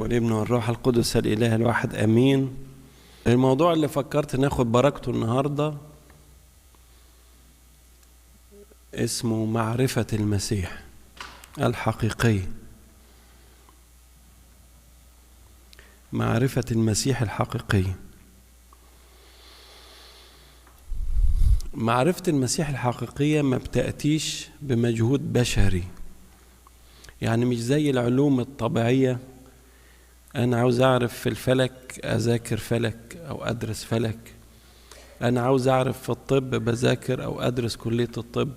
والابن والروح القدس الإله الواحد أمين. الموضوع اللي فكرت ناخد بركته النهاردة اسمه معرفة المسيح الحقيقية. معرفة المسيح الحقيقية. معرفة المسيح الحقيقية ما بتأتيش بمجهود بشري، يعني مش زي العلوم الطبيعية. أنا عاوز أعرف في الفلك أذاكر فلك أو أدرس فلك، أنا عاوز أعرف في الطب بذاكر أو أدرس كلية الطب،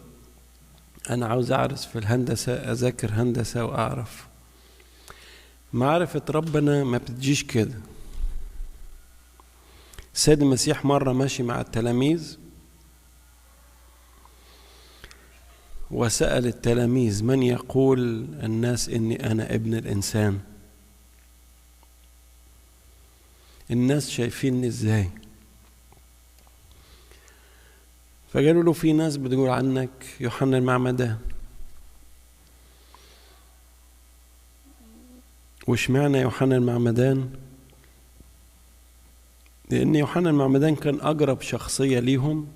أنا عاوز أعرف في الهندسة أذاكر هندسة وأعرف. معرفة ربنا ما بتجيش كده. السيد المسيح مرة ماشي مع التلاميذ وسأل التلاميذ: من يقول الناس إني أنا ابن الإنسان؟ الناس شايفيني إزاي؟ فقالوا له: في ناس بتقول عنك يوحنا المعمدان. وش معنى يوحنا المعمدان؟ لأن يوحنا المعمدان كان أقرب شخصية ليهم،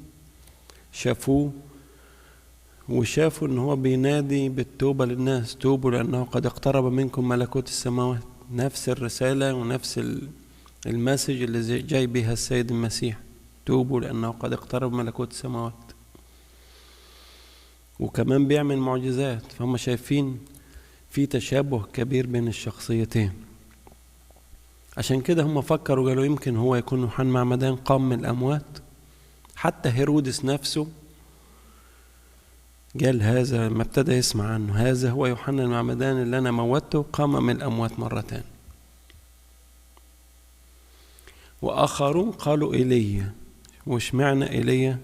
شافوه وشافوا إن هو بينادي بالتوبة للناس: توبوا لأنه قد اقترب منكم ملكوت السماوات. نفس الرسالة ونفس المسج اللي جاي بها السيد المسيح: توبوا لأنه قد اقترب ملكوت السماوات. وكمان بيعمل معجزات، فهم شايفين في تشابه كبير بين الشخصيتين. عشان كده هم فكروا قالوا يمكن هو يكون يوحنا المعمدان قام من الأموات. حتى هيرودس نفسه قال هذا، ما ابتدى يسمع عنه، هذا هو يوحنا المعمدان اللي أنا موته، قام من الأموات مرتين. وآخرون قالوا إيليا. وش معنى إيليا؟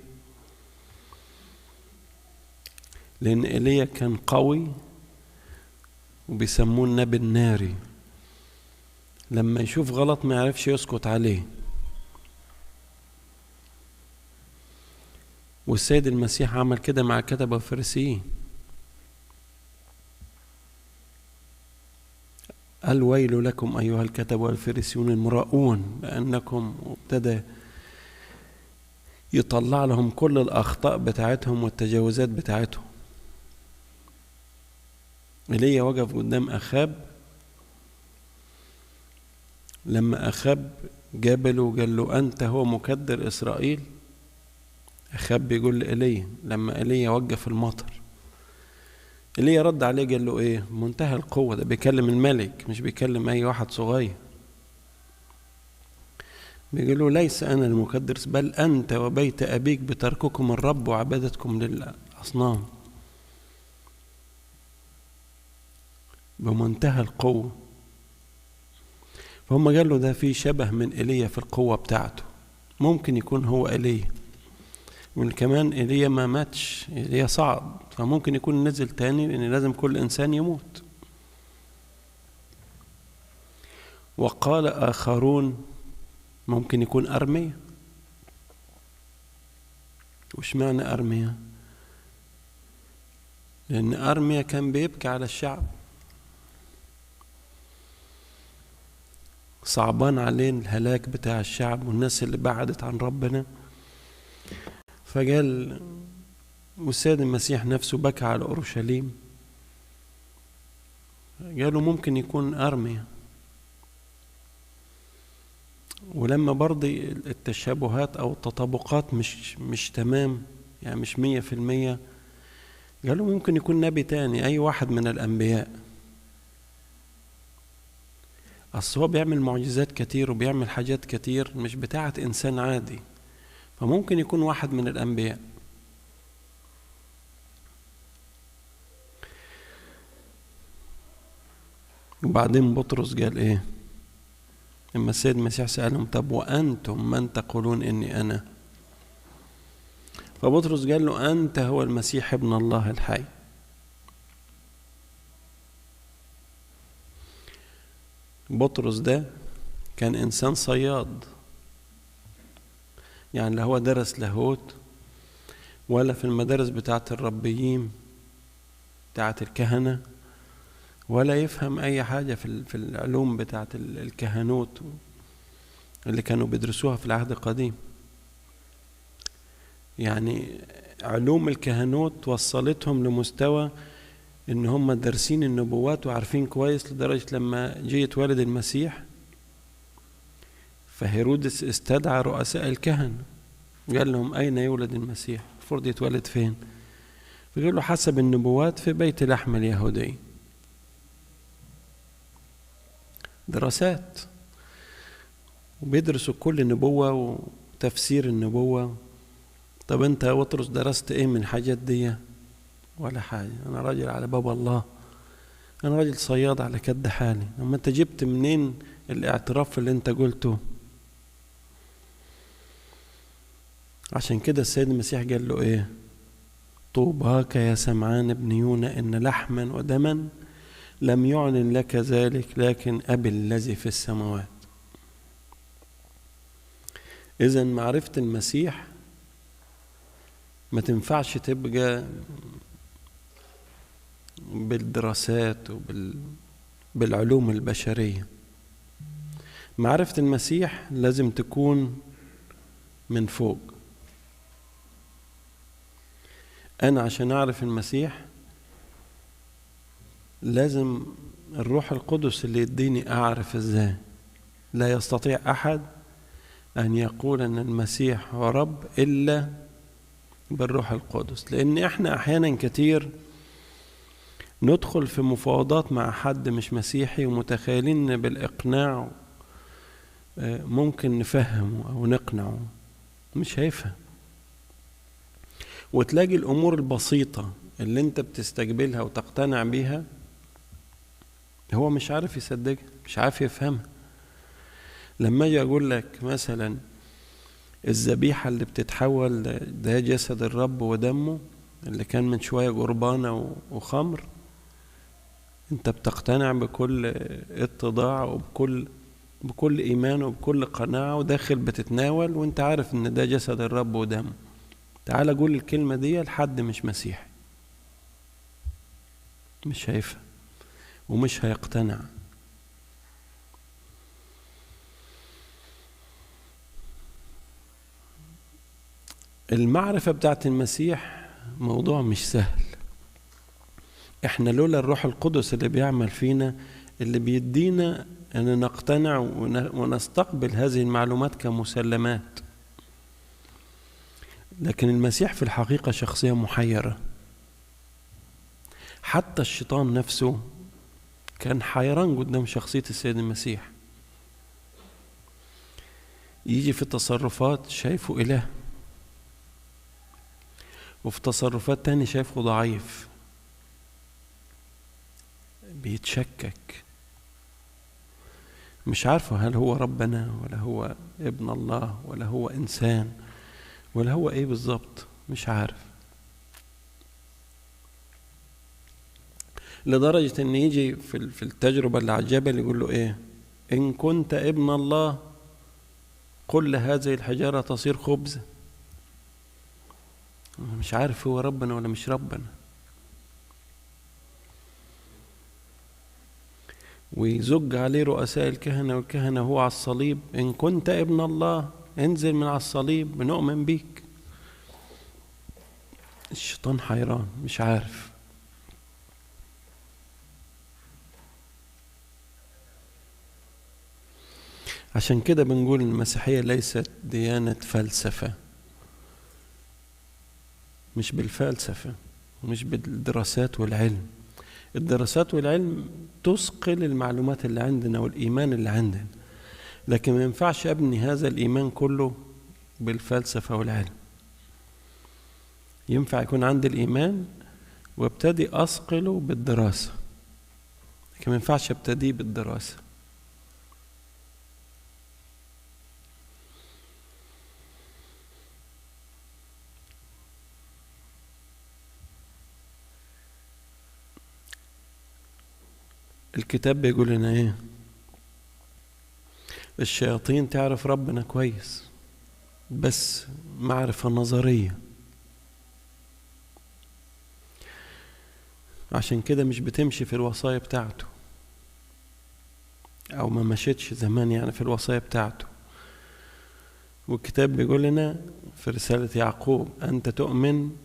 لأن إيليا كان قوي وبيسموه النبي الناري، لما يشوف غلط ما يعرفش يسكت عليه. والسيد المسيح عمل كده مع كتبة الفريسيين، قال: ويل لكم أيها الكتبة والفريسيون المراؤون لأنكم، وابتدى يطلع لهم كل الأخطاء بتاعتهم والتجاوزات بتاعتهم. إيليا وقف قدام أخاب، لما أخاب جابله وقال له: أنت هو مكدر إسرائيل؟ أخاب بيقول لإيليا لما إيليا وقف المطر، إيليا رد عليه قال له إيه؟ منتهى القوة، ده بيكلم الملك مش بيكلم أي واحد صغير. بيقول له: ليس أنا المكدر، بل أنت وبيت أبيك بترككم الرب وعبادتكم للأصنام. بمنتهى القوة. فهم قالوا ده في شبه من إيليا في القوة بتاعته، ممكن يكون هو إيليا. وكمان إيليا ما ماتش، إيليا صعد، فممكن يكون نزل تاني، لأن لازم كل إنسان يموت. وقال آخرون ممكن يكون أرميا. وش معنى أرميا؟ لأن أرميا كان بيبكي على الشعب، صعبان عليه الهلاك بتاع الشعب والناس اللي بعدت عن ربنا. فقال، والسيد المسيح نفسه بكى على أورشليم، قالوا ممكن يكون أرميا. ولما برضه التشابهات أو التطابقات مش تمام، يعني مش 100%، قالوا ممكن يكون نبي تاني، أي واحد من الأنبياء. أصل هو بيعمل معجزات كتير وبيعمل حاجات كتير مش بتاعة إنسان عادي، فممكن يكون واحد من الأنبياء. وبعدين بطرس قال إيه؟ لما السيد المسيح سألهم: طب وأنتم من تقولون إني أنا؟ فبطرس قال له: أنت هو المسيح ابن الله الحي. بطرس ده كان إنسان صياد، يعني لا هو درس لاهوت ولا في المدارس بتاعة الربيين بتاعة الكهنة، ولا يفهم أي حاجة في العلوم بتاعت الكهنوت اللي كانوا بيدرسوها في العهد القديم. يعني علوم الكهنوت وصلتهم لمستوى إن هم دارسين النبوات وعارفين كويس، لدرجة لما جه يتولد المسيح فهيرودس استدعى رؤساء الكهنة، قال لهم أين يولد المسيح؟ المفروض يتولد فين؟ فقالوا له حسب النبوات في بيت لحم اليهودي. دراسات، وبيدرسوا كل نبوة وتفسير النبوة. طب انت يا بطرس درست ايه من الحاجات دي؟ ولا حاجة، انا راجل على باب الله، انا راجل صياد على كد حالي. اما انت جبت منين الاعتراف اللي انت قلته؟ عشان كده السيد المسيح قال له ايه؟ طوباك يا سمعان ابن يونا، ان لحما ودما لم يعلن لك ذلك، لكن أبي الذي في السماوات. إذن معرفة المسيح ما تنفعش تبقى بالدراسات وبالعلوم البشرية. معرفة المسيح لازم تكون من فوق. أنا عشان أعرف المسيح لازم الروح القدس اللي يديني أعرف إزاي. لا يستطيع أحد أن يقول أن المسيح هو رب إلا بالروح القدس، لأن إحنا أحيانا كتير ندخل في مفاوضات مع حد مش مسيحي ومتخيلين بالإقناع ممكن نفهمه أو نقنعه، مش هيفهم. وتلاقي الأمور البسيطة اللي أنت بتستقبلها وتقتنع بيها هو مش عارف يصدقها، مش عارف يفهمها. لما اجي اقول لك مثلا الذبيحة اللي بتتحول ده جسد الرب ودمه اللي كان من شوية قربانة وخمر، انت بتقتنع بكل اتضاع وبكل ايمان وبكل قناعة، وداخل بتتناول وانت عارف ان ده جسد الرب ودمه. تعال قول الكلمة دي لحد مش مسيحي، مش هيفهم ومش هيقتنع. المعرفة بتاعت المسيح موضوع مش سهل. احنا لولا الروح القدس اللي بيعمل فينا، اللي بيدينا ان نقتنع ونستقبل هذه المعلومات كمسلمات. لكن المسيح في الحقيقة شخصية محيرة. حتى الشيطان نفسه كان حيران قدام شخصية السيد المسيح. يجي في التصرفات شايفه إله، وفي تصرفات تاني شايفه ضعيف، بيتشكك، مش عارفه هل هو ربنا ولا هو ابن الله ولا هو إنسان ولا هو إيه بالظبط، مش عارف. لدرجة إن يجي في التجربة اللي على الجبل يقول له إيه؟ إن كنت ابن الله قل لهذه الحجارة تصير خبزا. مش عارف هو ربنا ولا مش ربنا. ويزج عليه رؤساء الكهنة والكهنة هو على الصليب، إن كنت ابن الله انزل من على الصليب بنؤمن بيك. الشيطان حيران مش عارف. عشان كده بنقول المسيحية ليست ديانة فلسفة، مش بالفلسفة ومش بالدراسات والعلم. الدراسات والعلم تثقل المعلومات اللي عندنا والإيمان اللي عندنا، لكن ما ينفعش أبني هذا الإيمان كله بالفلسفة والعلم. ينفع يكون عندي الإيمان وابتدي أثقله بالدراسة، لكن ما ينفعش ابتديه بالدراسة. الكتاب بيقول لنا ايه؟ الشياطين تعرف ربنا كويس، بس معرفة نظرية. عشان كده مش بتمشي في الوصايا بتاعته، أو ما مشيتش زمان يعني في الوصايا بتاعته. والكتاب بيقول لنا في رسالة يعقوب: أنت تؤمن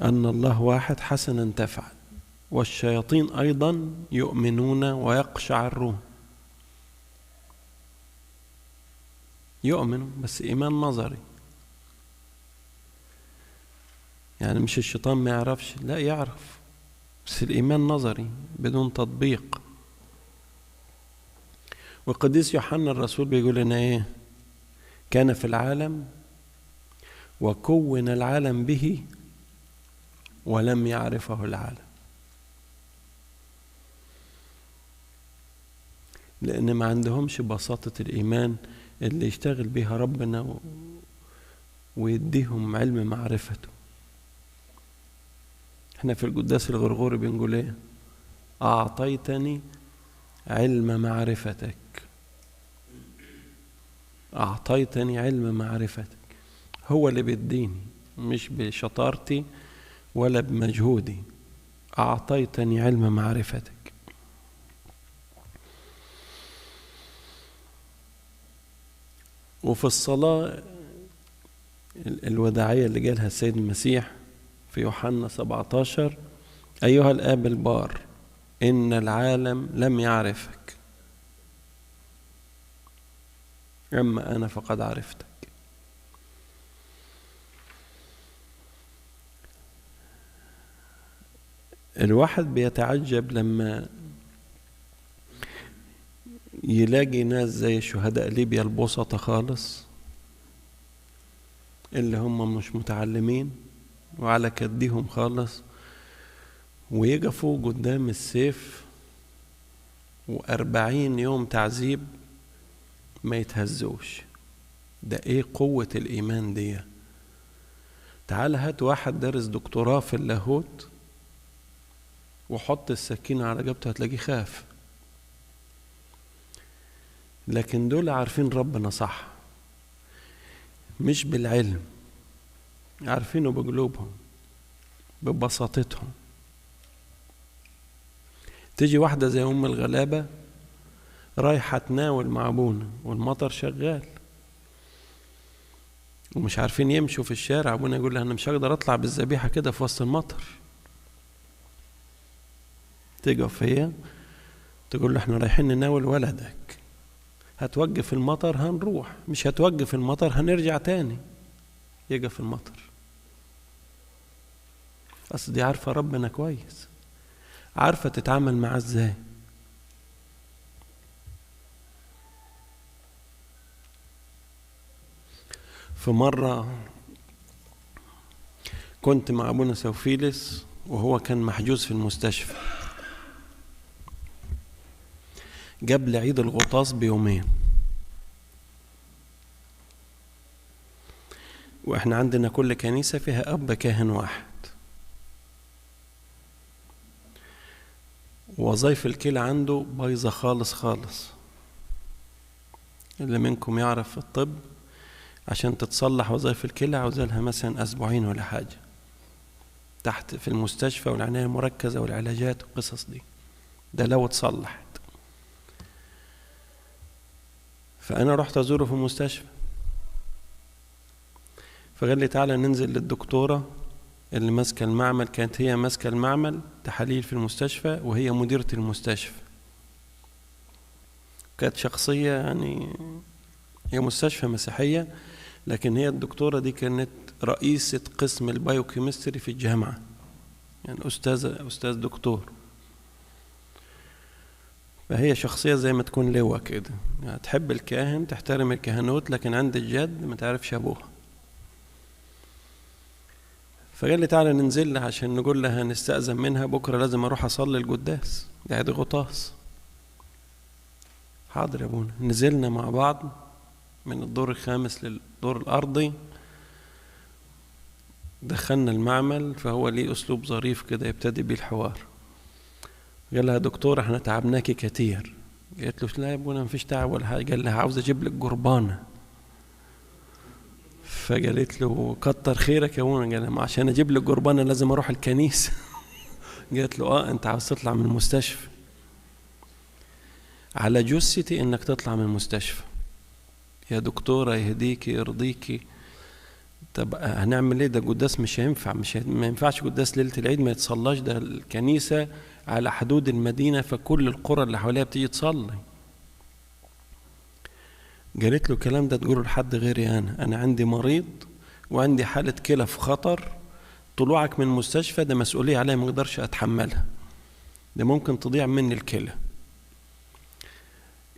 أن الله واحد، حسنا تفعل، والشياطين أيضا يؤمنون ويقشعرون. يؤمنوا بس إيمان نظري، يعني مش الشيطان ما يعرفش، لا يعرف، بس الإيمان نظري بدون تطبيق. والقديس يوحنا الرسول بيقول لنا إيه؟ كان في العالم وكون العالم به ولم يعرفه العالم. لأن ما عندهمش بساطة الإيمان اللي يشتغل بها ربنا ويديهم علم معرفته. احنا في القداس الغرغوري بنقول ايه؟ أعطيتني علم معرفتك، أعطيتني علم معرفتك. هو اللي بيديني، مش بشطارتي ولا بمجهودي. أعطيتني علم معرفتك. وفي الصلاة الوداعية اللي جالها السيد المسيح في يوحنا 17: أيها الآب البار، إن العالم لم يعرفك، أما أنا فقد عرفتك. الواحد بيتعجب لما يلاقي ناس زي شهداء ليبيا البسطة خالص، اللي هم مش متعلمين وعلى كديهم خالص، ويقفوا قدام السيف و40 يوم تعذيب ما يتهزوش. ده ايه قوة الإيمان دي؟ تعال هات واحد دارس دكتوراه في اللاهوت وحط السكينة على رقبته هتلاقيه خاف. لكن دول عارفين ربنا صح، مش بالعلم، عارفينه بقلوبهم ببساطتهم. تيجي واحدة زي أم الغلابة رايحة تناول مع أبونا والمطر شغال ومش عارفين يمشوا في الشارع، أبونا يقول لها أنا مش هقدر أطلع بالذبيحة كده في وسط المطر. تقف هي تقول له احنا رايحين نناول ولدك، هتوقف المطر هنروح، مش هتوقف المطر هنرجع تاني. يقف المطر. أصل دي عارفة ربنا كويس، عارفة تتعامل معاه ازاي. في مرة كنت مع أبونا سوفيلس وهو كان محجوز في المستشفى قبل عيد الغطاس بيومين، واحنا عندنا كل كنيسة فيها أب كاهن واحد. وظايف الكلى عنده بايظة خالص خالص. اللي منكم يعرف في الطب، عشان تتصلح وظائف الكلى عاوزة لها مثلا أسبوعين ولا حاجة تحت في المستشفى والعناية المركزة والعلاجات والقصص دي، ده لو اتصلحت. فأنا رحت أزوره في المستشفى، فقال لي تعالى ننزل للدكتورة اللي ماسكة المعمل. كانت هي ماسكة المعمل تحاليل في المستشفى وهي مديرة المستشفى. كانت شخصية يعني، هي مستشفى مسيحية، لكن هي الدكتورة دي كانت رئيسة قسم ال biochemistry في الجامعة، يعني أستاذ دكتور. فهي شخصية زي ما تكون لواء كده، يعني تحب الكاهن، تحترم الكهنوت، لكن عند الجد ما تعرفش أبوها. فقال لي تعالى ننزل لها عشان نقول لها نستأذن منها، بكرة لازم أروح أصلي القداس، ده عيد غطاس. حاضر يا أبونا. نزلنا مع بعض من الدور الخامس للدور الأرضي، دخلنا المعمل. فهو ليه أسلوب ظريف كده يبتدي بيه الحوار. قال لها دكتور احنا تعبناكي كتير. قالت له لا يا ابونا مفيش تعب ولا حاجة. قال لها عاوز اجيب لك جربانة. فقالت له كتر خيرك يا ابونا. قال لها عشان اجيب لك جربانة لازم اروح الكنيسة. قالت له اه انت عاوز تطلع من المستشفى، على جثتي انك تطلع من المستشفى يا دكتورة، يهديكي يرضيكي. طب هنعمل ايه؟ ده قداس مش هينفع، مش ما ينفعش قداس ليلة العيد ما يتصلاش، ده الكنيسة على حدود المدينة فكل القرى اللي حواليها بتيجي تصلي. قالت له الكلام ده تقوله لحد غيري، انا عندي مريض وعندي حالة كلى في خطر، طلوعك من المستشفى ده مسؤولية عليا ما اقدرش اتحملها، ده ممكن تضيع مني الكلى.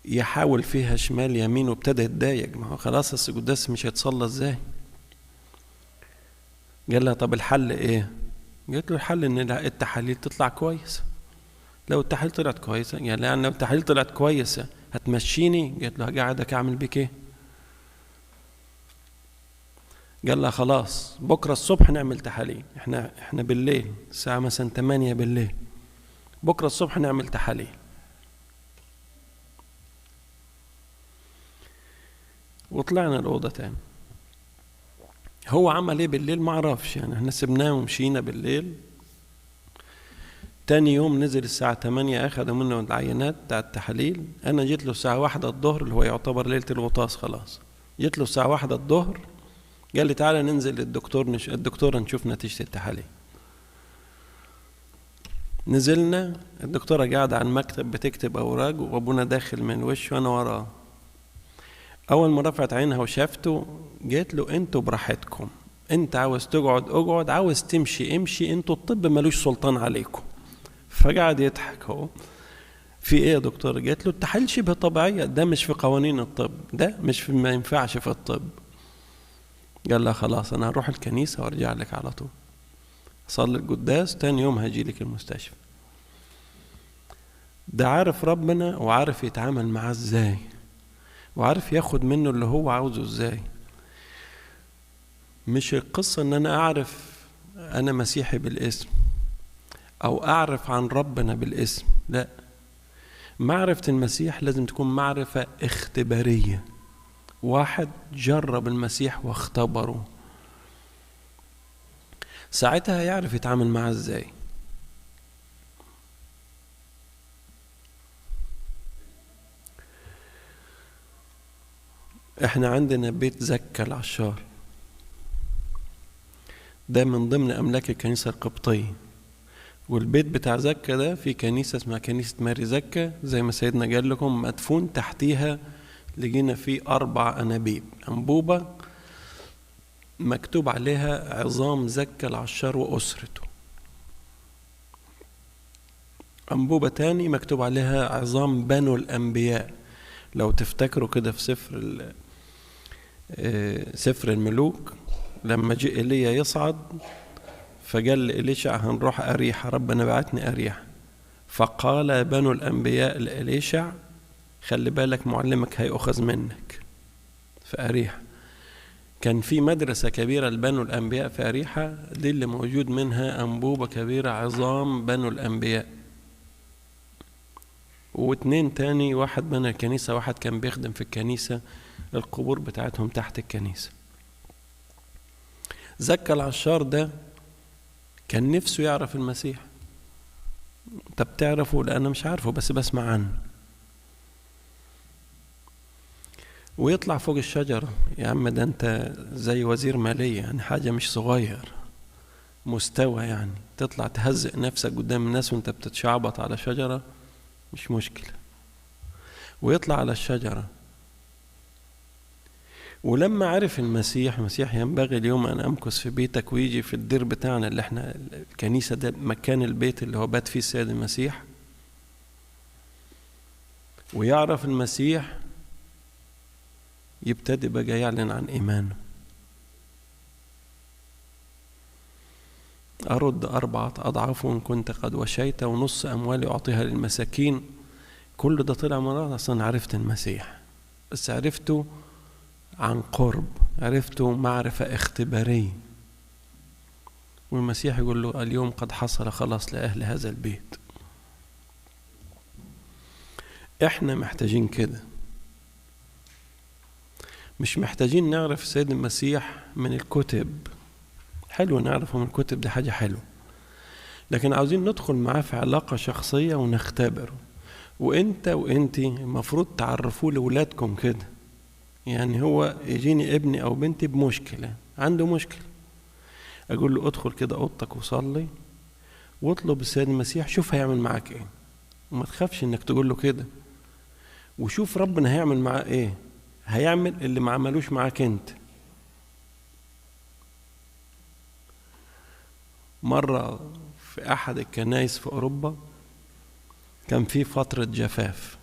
يحاول فيها شمال يمين وابتدى يتضايق، ما هو خلاص القداس مش هيتصلى ازاي. قال لها طب الحل ايه؟ قالت له الحل ان التحاليل تطلع كويسة. لو التحاليل طلعت كويسة، يعني لو التحاليل طلعت كويسة هتمشيني؟ قالت له هقعدك اعمل بيك ايه؟ قال لها خلاص بكره الصبح نعمل تحاليل، احنا بالليل الساعة مثلا 8 بالليل، بكره الصبح نعمل تحاليل. وطلعنا الأوضة تاني. هو عمل ايه بالليل ما اعرفش، يعني احنا سبناه ومشينا بالليل. تاني يوم نزل الساعة 8، اخدوا منه العينات بتاع التحاليل. انا جيت له الساعة 1 الظهر اللي هو يعتبر ليلة الغطاس خلاص، جيت له الساعة 1 الظهر، قال لي تعالى ننزل للدكتور الدكتورة نشوف نتيجة التحاليل. نزلنا، الدكتورة قاعدة على المكتب بتكتب أوراق، وأبونا داخل من وشه وأنا وراه. أول ما رفعت عينها وشافته جيت له أنتوا براحتكم، أنت عاوز تقعد اقعد، عاوز تمشي امشي، أنتوا الطب ملوش سلطان عليكم. فقعد يضحك. هو في إيه يا دكتور؟ جيت له التحاليل شبه طبيعية، ده مش في قوانين الطب، ده مش في، ما ينفعش في الطب. قال لها خلاص أنا هروح الكنيسة وأرجع لك على طول، أصلي القداس، تاني يوم هاجي لك المستشفى. ده عارف ربنا وعارف يتعامل معاه إزاي، وعارف ياخد منه اللي هو عاوزه إزاي. مش القصة إن أنا أعرف أنا مسيحي بالاسم أو أعرف عن ربنا بالاسم، لا، معرفة المسيح لازم تكون معرفة اختبارية. واحد جرب المسيح واختبره، ساعتها يعرف يتعامل معاه ازاي. احنا عندنا بيت زكا العشار، ده من ضمن املاك الكنيسة القبطية، والبيت بتاع زكا ده في كنيسة اسمها كنيسة ماري زكا، زي ما سيدنا قال لكم مدفون تحتيها لقينا فيه 4 أنابيب، أنبوبة مكتوب عليها عظام زكا العشار وأسرته، أنبوبة تاني مكتوب عليها عظام بنو الأنبياء. لو تفتكروا كده في سفر الملوك لما جاء إيليا يصعد فقال لإليشع هنروح أريحة، ربنا بعتني أريحة. فقال بنو الأنبياء لإليشع خلي بالك معلمك هيأخذ منك في أريحة. كان في مدرسة كبيرة لبنو الأنبياء في أريحة، دي اللي موجود منها أنبوبة كبيرة عظام بنو الأنبياء. و2 تاني، واحد بنى الكنيسة، واحد كان بيخدم في الكنيسة، القبور بتاعتهم تحت الكنيسة. زكا العشار ده كان نفسه يعرف المسيح. طب تعرفه؟ لا أنا مش عارفه بس بسمع عنه. ويطلع فوق الشجرة، يا عم ده أنت زي وزير مالية، يعني حاجة مش صغير مستوى، يعني تطلع تهزق نفسك قدام الناس وأنت بتتشعبط على شجرة، مش مشكلة. ويطلع على الشجرة. ولما عرف المسيح، المسيح ينبغي اليوم أن أمكث في بيتك، ويجي في الدير بتاعنا اللي احنا الكنيسة ده مكان البيت اللي هو بات فيه السيد المسيح، ويعرف المسيح، يبتدي بقى يعلن عن إيمانه. أرد 4 أضعاف إن كنت قد وشيت، ونص أموالي أعطيها للمساكين. كل ده طلع مرات أصلا عرفت المسيح، بس عرفته عن قرب، عرفته معرفة اختبارية. والمسيح يقول له اليوم قد حصل خلاص لأهل هذا البيت. احنا محتاجين كده، مش محتاجين نعرف السيد المسيح من الكتب. حلو نعرفه من الكتب، دي حاجة حلوة، لكن عاوزين ندخل معاه في علاقة شخصية ونختبره. وانت وانتي المفروض تعرفوه لولادكم كده. يعني هو يجيني ابني او بنتي بمشكلة، عنده مشكلة، اقول له ادخل كده اوضتك وصلي واطلب السيد المسيح، شوف هيعمل معاك ايه. وما تخافش انك تقول له كده، وشوف ربنا هيعمل معاه ايه، هيعمل اللي ما عملوش معاك انت. مرة في احد الكنايس في اوروبا كان في فترة جفاف،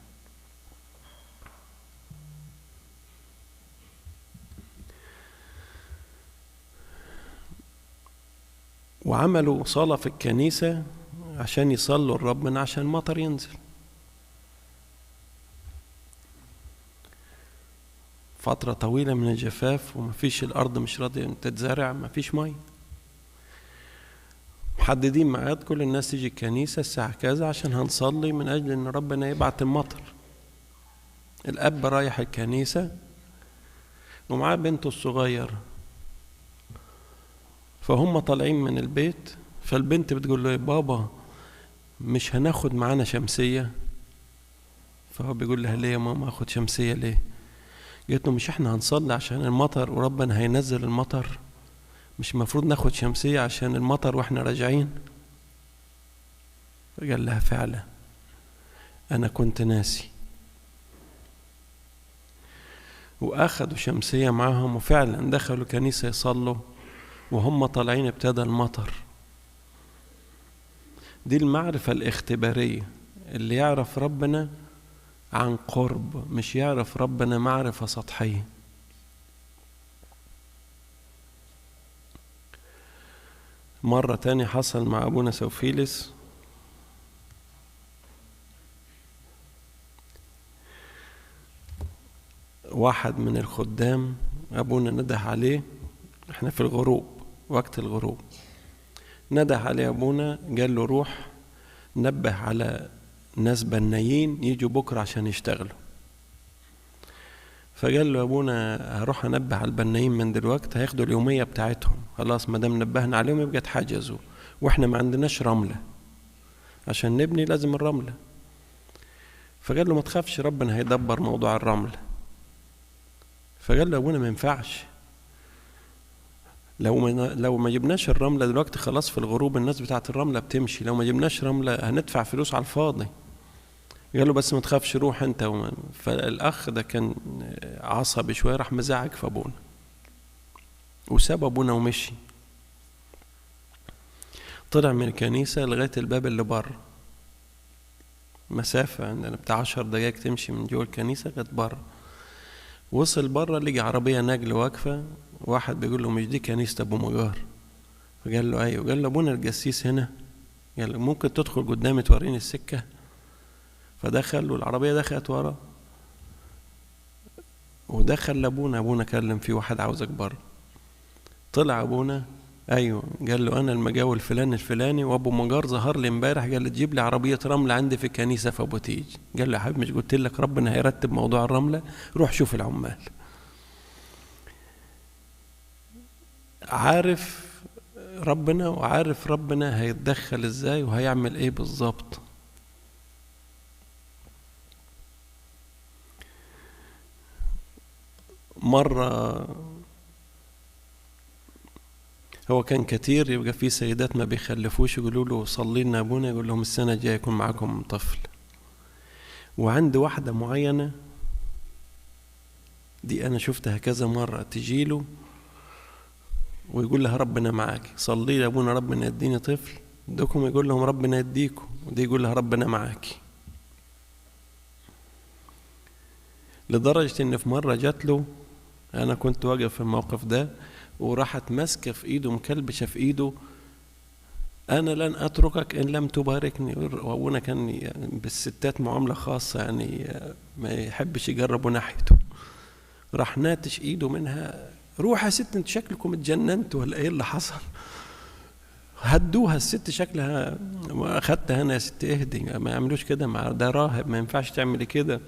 وعملوا صلاة في الكنيسة عشان يصلوا لربنا عشان مطر ينزل. فترة طويلة من الجفاف ومفيش، الأرض مش راضية تتزرع، مفيش مية. محددين ميعاد كل الناس تيجي الكنيسة الساعة كذا عشان هنصلي من أجل إن ربنا يبعت المطر. الأب رايح الكنيسة ومعاه بنته الصغيرة، فهم طالعين من البيت، فالبنت بتقول له يا بابا مش هناخد معانا شمسية؟ فهو بيقول لها ليه يا ماما اخد شمسية ليه؟ قالت له مش احنا هنصلي عشان المطر وربنا هينزل المطر، مش المفروض ناخد شمسية عشان المطر واحنا راجعين؟ فقال لها فعلا انا كنت ناسي. واخدوا شمسية معاهم وفعلا دخلوا كنيسة يصلوا، وهم طالعين ابتدى المطر. دي المعرفة الاختبارية، اللي يعرف ربنا عن قرب، مش يعرف ربنا معرفة سطحية. مرة تاني حصل مع أبونا سوفيلس، واحد من الخدام أبونا نده عليه، احنا في الغروب، وقت الغروب، نده عليه أبونا قال له روح نبه على ناس بنايين يجوا بكرة عشان يشتغلوا. فقال له أبونا هروح أنبه على البنايين من دلوقتي، هياخدوا اليومية بتاعتهم، خلاص ما دام نبهنا عليهم يبقى اتحجزوا، واحنا ما عندناش رملة عشان نبني، لازم الرملة. فقال له ما تخافش ربنا هيدبر موضوع الرملة. فقال له أبونا ما ينفعش، لو ما جبناش الرملة دلوقتي خلاص في الغروب الناس بتاعت الرملة بتمشي، لو ما جبناش رملة هندفع فلوس على الفاضي. قال له بس ما تخافش روح انت. فالأخ ده كان عصبي شوية، راح مزعج في أبونا وساب أبونا ومشي. طلع من الكنيسة لغاية الباب اللي بره، مسافة عندنا بتاع 10 دقايق تمشي من جوه الكنيسة لغاية بره. وصل بره لقي عربية نقل واقفة، واحد بيقول له مش دي كنيسة أبو مجار؟ فقال له أيوه. قال له أبونا الجسيس هنا؟ قال له ممكن تدخل قدامي توريني السكة؟ فدخل والعربية دخلت ورا، ودخل لأبونا. أبونا كلم في واحد عاوزك بره. طلع أبونا أيوه، قال له أنا المجاول فلان الفلاني، وأبو مجار ظهر لي امبارح قال لي تجيب لي عربية رملة عندي في الكنيسة في أبو تيج. قال له يا حبيبي مش قلت لك ربنا هيرتب موضوع الرملة؟ روح شوف العمال. عارف ربنا وعارف ربنا هيتدخل ازاي وهيعمل ايه بالظبط. مرة هو كان كتير يبقى في سيدات ما بيخلفوش يقولوا له صلي لنا ابونا، يقول لهم السنة الجاية يكون معاكم طفل. وعند واحدة معينة دي أنا شفتها كذا مرة تجيله ويقول لها ربنا معاك، صلي لي ابونا ربنا يديني طفل، دوكم يقول لهم ربنا يديكم، ودي يقول لها ربنا معاك. لدرجة ان في مرة جات له، انا كنت واقف في الموقف ده، وراحت ماسكة في ايده مكلبشة في ايده، انا لن اتركك ان لم تباركني. وابونا كان يعني بالستات معاملة خاصة، يعني ما يحبش يجربوا ناحيته. راح ناتش ايده منها، روح يا ست انت شكلكم اتجننتوا ولا ايه اللي حصل؟ هدوها الست شكلها، اخدتها انا يا ست اهدي، ما يعملوش كده مع ده راهب، ما ينفعش تعملي كده.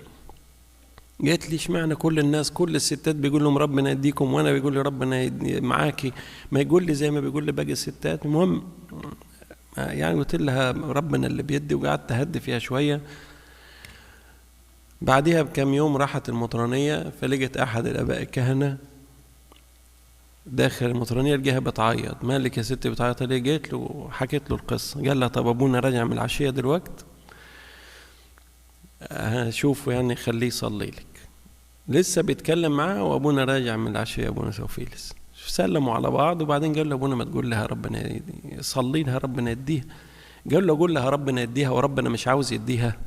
جات لي اشمعنى كل الناس كل الستات بيقول لهم ربنا يديكم، وانا بيقول لي ربنا معاكي، ما يقول لي زي ما بيقول لي باقي الستات. المهم يعني قلت لها ربنا اللي بيدي، وقعدت أهدي فيها شوية. بعديها بكام يوم راحت المطرانية، فلقت أحد الآباء الكهنة داخل المطرانية، لقاها بتعيط. مالك يا ستي بتعيط ليه؟ جيت له وحكيت له القصة. قال لها طب أبونا راجع من العشية دلوقتي، هشوفه يعني خليه يصلي لك. لسه بيتكلم معاه وأبونا راجع من العشية، أبونا سوفيلس. سلموا على بعض، وبعدين قال له أبونا ما تقول لها ربنا يصلي لها ربنا يديها. قال له قول لها ربنا يديها وربنا مش عاوز يديها.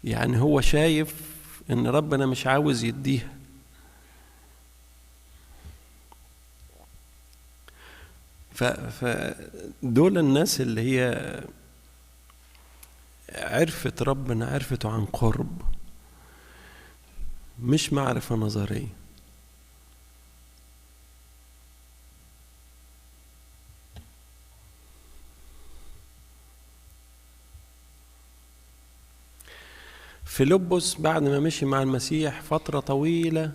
يعني هو شايف ان ربنا مش عاوز يديها. فدول الناس اللي هي عرفت ربنا، عرفته عن قرب، مش معرفة نظرية. فيلبس بعد ما مشي مع المسيح فترة طويلة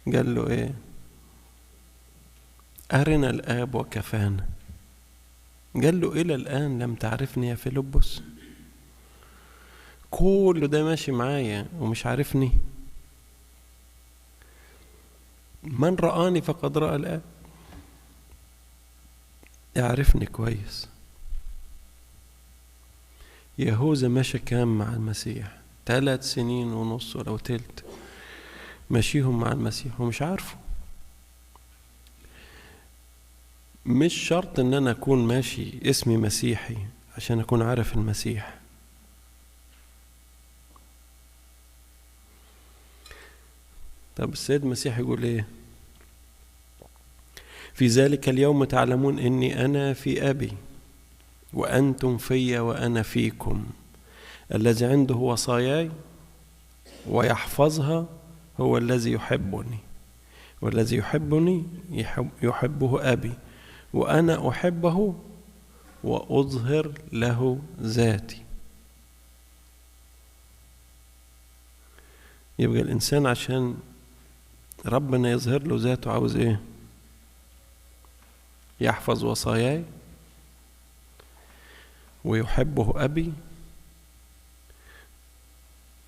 قال له ايه؟ أرنا الآب وكفانا. قال له إلى الآن لم تعرفني يا فيلبس؟ كل ده ماشي معايا ومش عارفني؟ من رآني فقد رأى الآب. اعرفني كويس. يهوذا ماشي كام مع المسيح؟ 3 سنين ونص ولو تلت ماشيهم مع المسيح ومش عارفه. مش شرط ان انا اكون ماشي اسمي مسيحي عشان اكون عارف المسيح. طب السيد المسيح يقول ايه؟ في ذلك اليوم تعلمون اني انا في ابي وأنتم في وأنا فيكم، الذي عنده وصاياي ويحفظها هو الذي يحبني، والذي يحبني يحبه أبي، وأنا أحبه وأظهر له ذاتي. يبقى الإنسان عشان ربنا يظهر له ذاته عاوز إيه؟ يحفظ وصاياي ويحبه أبي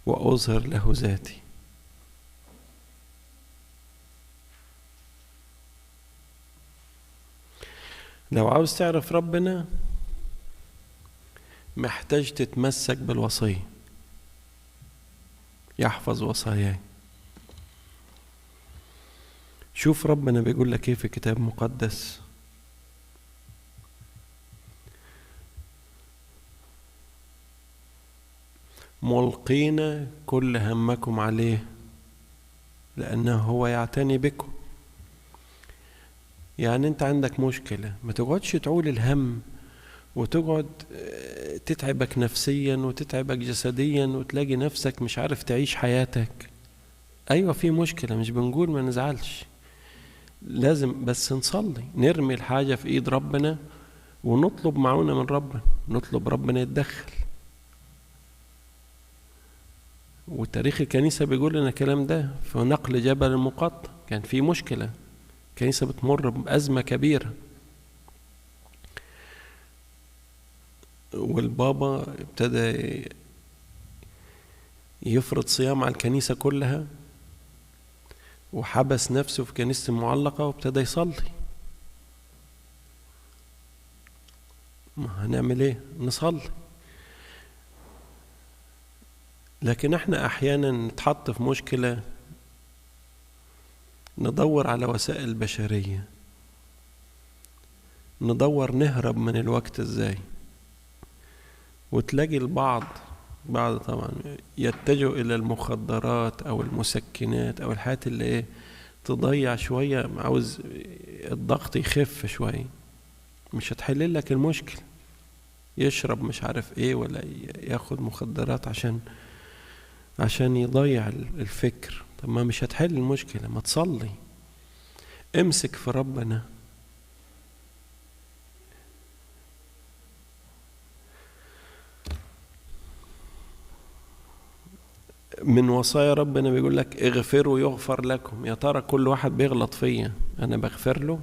وأظهر له ذاتي. لو عاوز تعرف ربنا محتاج تتمسك بالوصية، يحفظ وصاياي. شوف ربنا بيقول لك ايه في الكتاب المقدس. ملقين كل همكم عليه لأنه هو يعتني بكم. يعني انت عندك مشكلة، ما تقعدش تعول الهم وتقعد تتعبك نفسيا وتتعبك جسديا وتلاقي نفسك مش عارف تعيش حياتك. ايوه في مشكلة، مش بنقول ما نزعلش، لازم بس نصلي، نرمي الحاجة في ايد ربنا ونطلب معونة من ربنا، نطلب ربنا يتدخل. وتاريخ الكنيسة بيقول لنا الكلام ده. في نقل جبل المقطم كان في مشكلة، الكنيسة بتمر بأزمة كبيرة، والبابا ابتدى يفرض صيام على الكنيسة كلها، وحبس نفسه في كنيسة المعلقة وابتدى يصلي. ما هنعمل ايه؟ نصلي. لكن احنا احيانا نتحط في مشكلة ندور على وسائل بشرية، ندور نهرب من الوقت ازاي. وتلاقي البعض بعض طبعا يتجه الى المخدرات او المسكنات او الحاجات اللي ايه تضيع شوية، عاوز الضغط يخف شوية، مش هتحل لك المشكلة. يشرب مش عارف ايه ولا ياخد مخدرات عشان يضيع الفكر. طب ما مش هتحل المشكلة، ما تصلي، امسك في ربنا. من وصايا ربنا بيقول لك اغفروا يغفر لكم. يا ترى كل واحد بيغلط فيا انا بغفر له؟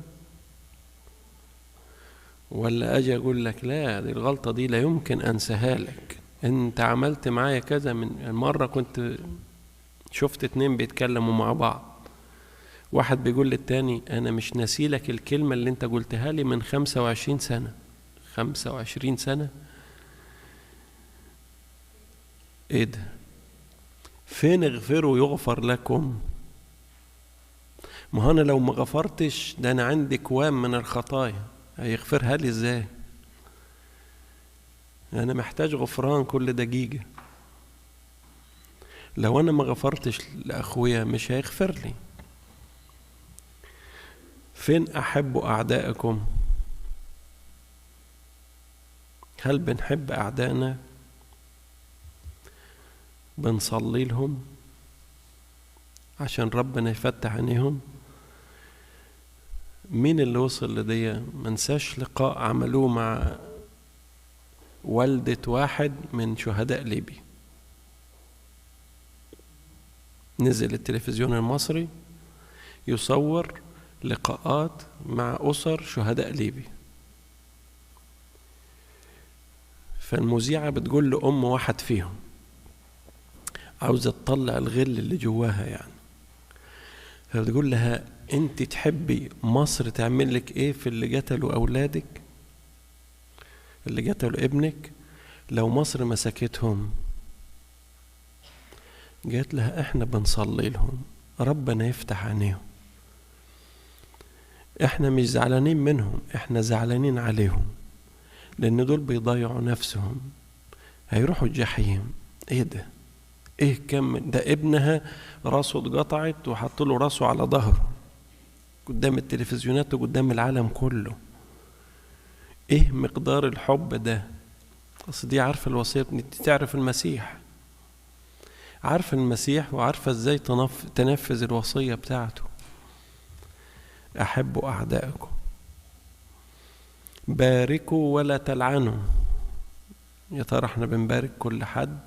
ولا اجي اقول لك لا دي الغلطة دي لا يمكن انساها لك، انت عملت معايا كذا. من مرة كنت شفت 2 بيتكلموا مع بعض، واحد بيقول للتاني انا مش ناسيلك الكلمة اللي انت قلتها لي من 25 سنة. 25 سنة؟ ايه ده؟ فين اغفروا يغفر لكم؟ ما انا لو ما غفرتش ده انا عندي كوام من الخطايا، هيغفرها لي ازاي؟ انا محتاج غفران كل دقيقة. لو انا ما غفرتش لاخويا مش هيغفر لي. فين احبوا اعدائكم؟ هل بنحب اعدائنا؟ بنصلي لهم عشان ربنا يفتح عينيهم؟ مين اللي وصل لدي؟ منساش لقاء عملوه مع والدة واحد من شهداء ليبيا. نزل التلفزيون المصري يصور لقاءات مع أسر شهداء ليبيا، فالمذيعة بتقول لأم واحد فيهم، عاوزة تطلع الغل اللي جواها يعني، فبتقول لها انت تحبي مصر تعمل لك ايه في اللي قتلوا اولادك، اللي قتلوا ابنك، لو مصر مسكتهم؟ قالت لها احنا بنصلي لهم ربنا يفتح عينيهم، احنا مش زعلانين منهم، احنا زعلانين عليهم، لان دول بيضيعوا نفسهم، هيروحوا الجحيم. ايه ده؟ ايه كم ده؟ ابنها راسه اتقطعت وحط له راسه على ظهره قدام التلفزيونات وقدام العالم كله. ايه مقدار الحب ده؟ اصل دي عارفه الوصيه، دي تعرف المسيح، عارفه المسيح وعارفه ازاي تنفذ الوصيه بتاعته. احبوا اعدائكم، باركوا ولا تلعنوا. يا ترى احنا بنبارك كل حد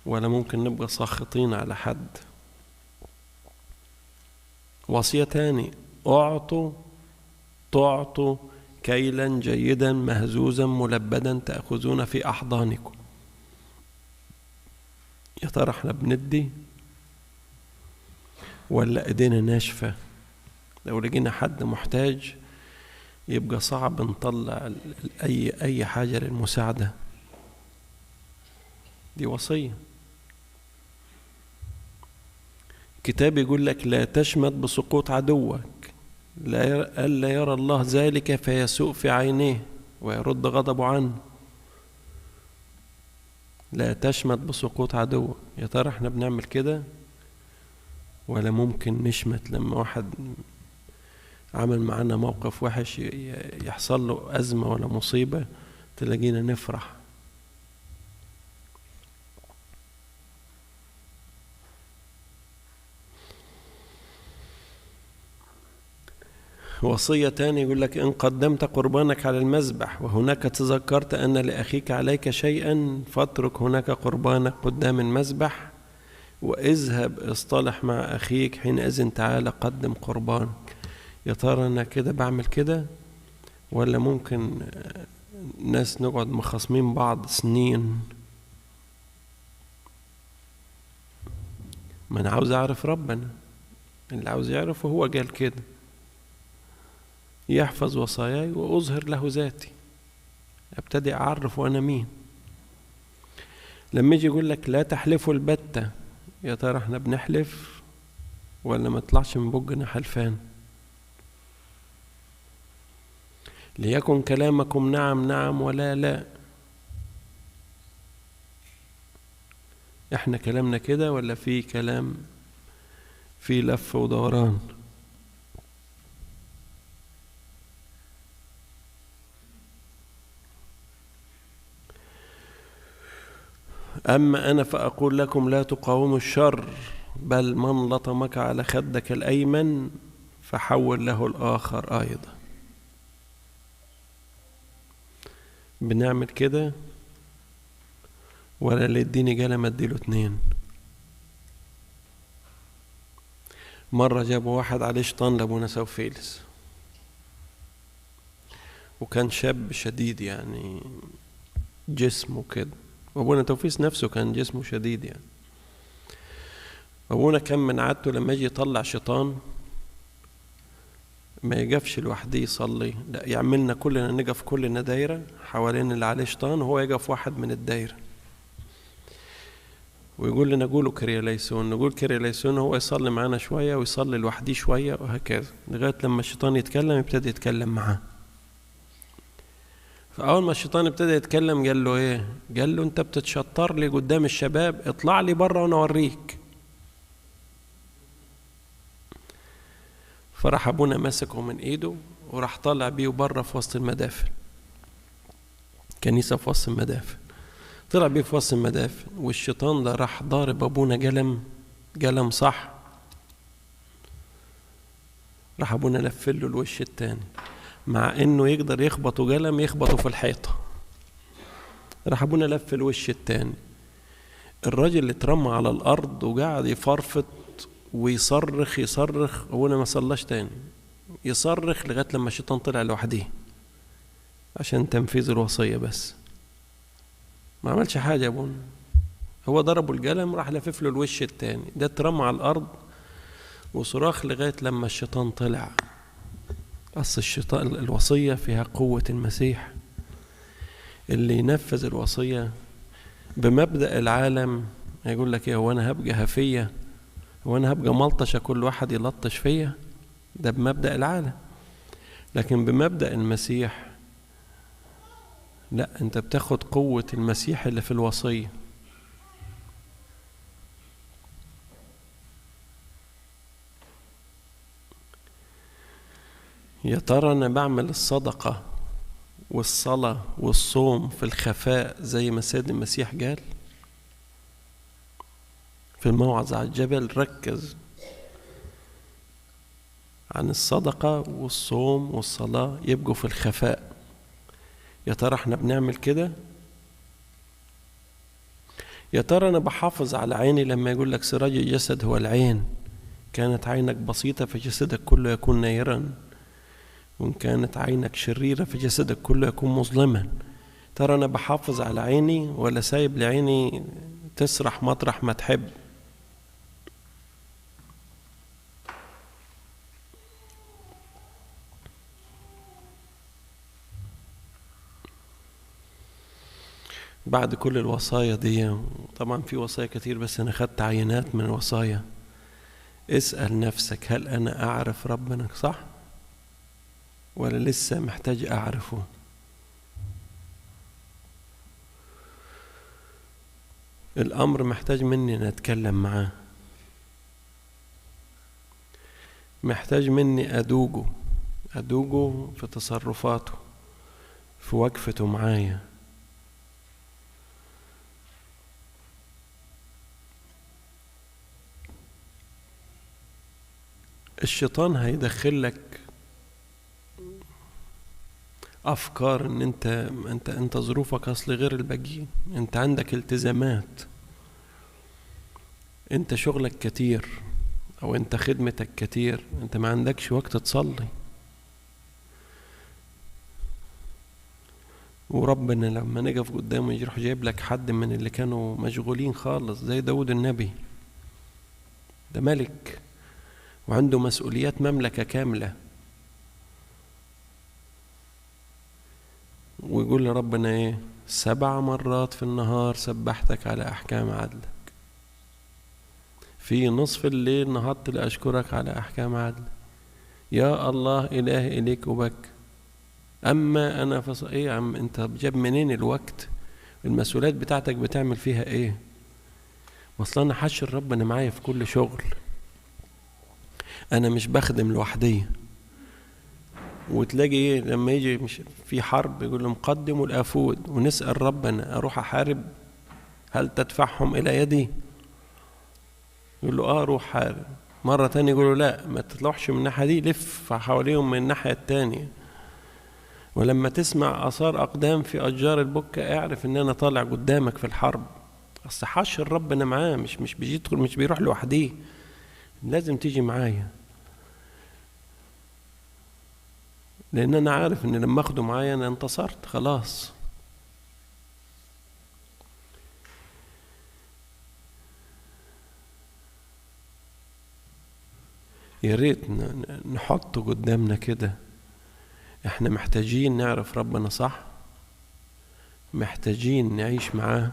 ولا ممكن نبقى ساخطين على حد؟ وصية تاني، أعطوا تعطوا كيلا جيدا مهزوزا ملبدا تأخذون في أحضانكم. يا ترى احنا بندي ولا ايدينا ناشفة؟ لو لقينا حد محتاج يبقى صعب نطلع أي حاجة للمساعدة. دي وصية. كتاب يقول لك لا تشمت بسقوط عدوك، ألا يرى الله ذلك فيسوء في عينيه ويرد غضبه عنه. لا تشمت بسقوط عدوك. يا ترى احنا بنعمل كده ولا ممكن نشمت لما واحد عمل معانا موقف وحش، يحصل له أزمة ولا مصيبة، تلاقينا نفرح؟ وصية تاني يقول لك إن قدمت قربانك على المذبح وهناك تذكرت أن لأخيك عليك شيئا فاترك هناك قربانك قدام المذبح واذهب اصطلح مع أخيك، حينئذ تعالى قدم قربانك. يا ترى أنا كده بعمل كده ولا ممكن ناس نقعد مخاصمين بعض سنين؟ ما أنا عاوز أعرف ربنا، اللي عاوز يعرفه هو قال كده، يحفظ وصاياي وأظهر له ذاتي، أبتدي أعرف وأنا مين. لما يجي يقول لك لا تحلفوا البتة، يا ترى احنا بنحلف ولا ما طلعش من بقنا حلفان؟ ليكن كلامكم نعم نعم ولا لا. احنا كلامنا كده ولا في كلام في لف ودوران؟ أما أنا فأقول لكم لا تقاوموا الشر، بل من لطمك على خدك الأيمن فحول له الآخر أيضا. بنعمل كده ولا اللي يديني قلم اديله 2؟ مرة جابوا واحد عليه شيطان لأبونا سوفيلس، وكان شاب شديد يعني جسمه كده، وابونا توفيس نفسه كان جسمه شديد يعني. ابونا كان من عادته لما يجي يطلع شيطان ما يقفش لوحده يصلي، لا يعملنا كلنا نقف كلنا دايرة حوالين اللي عليه شيطان، وهو يقف واحد من الدايرة ويقول لنا قولوا كرياليسون، نقول كرياليسون، هو يصلي معانا شوية ويصلي لوحده شوية وهكذا لغاية لما الشيطان يتكلم يبتدي يتكلم معاه. فأول ما الشيطان ابتدى يتكلم قال له إيه؟ قال له أنت بتتشطر لي قدام الشباب، اطلع لي بره وأنا أوريك. فراح أبونا مسكه من إيده وراح طالع بيه بره في وسط المدافن، كنيسة في وسط المدافن، طلع بيه في وسط المدافن، والشيطان ده راح ضارب أبونا قلم قلم صح. راح أبونا لفله الوش التاني، مع إنه يقدر يخبطه قلم يخبطه في الحيطة. راح أبونا لف الوش التاني، الراجل اللي اترمى على الأرض وقعد يفرفط ويصرخ يصرخ، أبونا ما صلاش تاني، يصرخ لغاية لما الشيطان طلع لوحده عشان تنفيذ الوصية بس. ما عملش حاجة أبونا، هو ضربه القلم راح لفف له الوش التاني، ده اترمى على الأرض وصراخ لغاية لما الشيطان طلع. أصل الشيطان الوصية فيها قوة المسيح، اللي ينفذ الوصية بمبدأ العالم يقول لك إيه، هو أنا هبقى هفية، هو أنا هبقى ملطشة كل واحد يلطش فيا؟ ده بمبدأ العالم. لكن بمبدأ المسيح لا، أنت بتاخد قوة المسيح اللي في الوصية. يا ترى أنا بعمل الصدقة والصلاة والصوم في الخفاء زي ما السيد المسيح قال في الموعظة على الجبل؟ ركز عن الصدقة والصوم والصلاة يبقوا في الخفاء. يا ترى احنا بنعمل كده؟ يا ترى انا بحافظ على عيني لما يقول لك سراج الجسد هو العين، كانت عينك بسيطة فجسدك كله يكون نيرا، وإن كانت عينك شريرة فجسدك كله يكون مظلما. ترى أنا بحافظ على عيني ولا سايب لعيني تسرح مطرح ما تحب؟ بعد كل الوصايا دي، طبعا في وصايا كتير بس أنا خدت عينات من الوصايا، اسأل نفسك هل أنا أعرف ربنا صح ولا لسه محتاج أعرفه؟ الأمر محتاج مني أن أتكلم معاه، محتاج مني أدوجه، أدوجه في تصرفاته، في وقفته معايا. الشيطان هيدخلك أفكار إن أنت أنت أنت ظروفك أصل غير الباقيين، أنت عندك التزامات، أنت شغلك كتير، أو أنت خدمتك كتير، أنت ما عندكش وقت تصلي. وربنا لما نقف قدامه يروح جايب لك حد من اللي كانوا مشغولين خالص زي داود النبي، ده ملك وعنده مسؤوليات مملكة كاملة، ويقول لربنا ايه؟ 7 مرات في النهار سبحتك على احكام عدلك، في نصف الليل نهضت لاشكرك على احكام عدلك، يا الله الهي اليك ابكر، اما انا ايه يا عم انت جاب منين الوقت؟ المسؤوليات بتاعتك بتعمل فيها ايه؟ اصل انا حاشر ربنا معايا في كل شغل، انا مش بخدم لوحدي. وتلاقي ايه لما يجي مش في حرب يقول لهم قدموا الافود ونسأل ربنا اروح احارب، هل تدفعهم الى يدي؟ يقول له اه روح حارب. مرة تانية يقول له لا ما تطلعش من الناحية دي، لف حواليهم من الناحية التانية. ولما تسمع آثار أقدام في أشجار البكة اعرف إن أنا طالع قدامك في الحرب. أصل حشر ربنا معاه، مش بيجي مش بيروح لوحديه، لازم تيجي معايا. لأن أنا عارف إن لما أخده معايا أنا انتصرت خلاص. يا ريت نحطه قدامنا كده. احنا محتاجين نعرف ربنا صح، محتاجين نعيش معاه،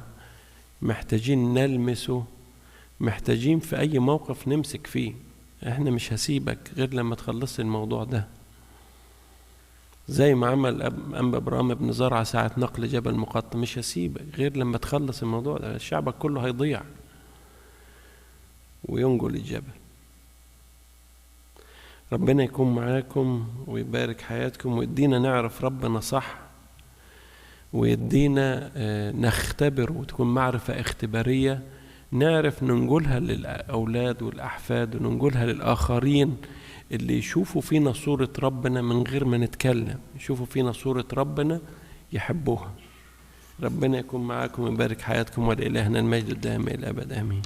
محتاجين نلمسه، محتاجين في اي موقف نمسك فيه. احنا مش هسيبك غير لما تخلص الموضوع ده، زي ما عمل أنبا ابرام بن زرعة ساعة نقل جبل مقطم، مش هسيبك غير لما تخلص الموضوع ده، شعبك كله هيضيع وينجل الجبل. ربنا يكون معاكم ويبارك حياتكم ويدينا نعرف ربنا صح، ويدينا نختبر وتكون معرفة اختبارية نعرف ننقلها للأولاد والأحفاد وننقلها للآخرين اللي يشوفوا فينا صورة ربنا من غير ما نتكلم، يشوفوا فينا صورة ربنا يحبوها. ربنا يكون معاكم ويبارك حياتكم، ولإلهنا المجد الدائم إلى الأبد، آمين.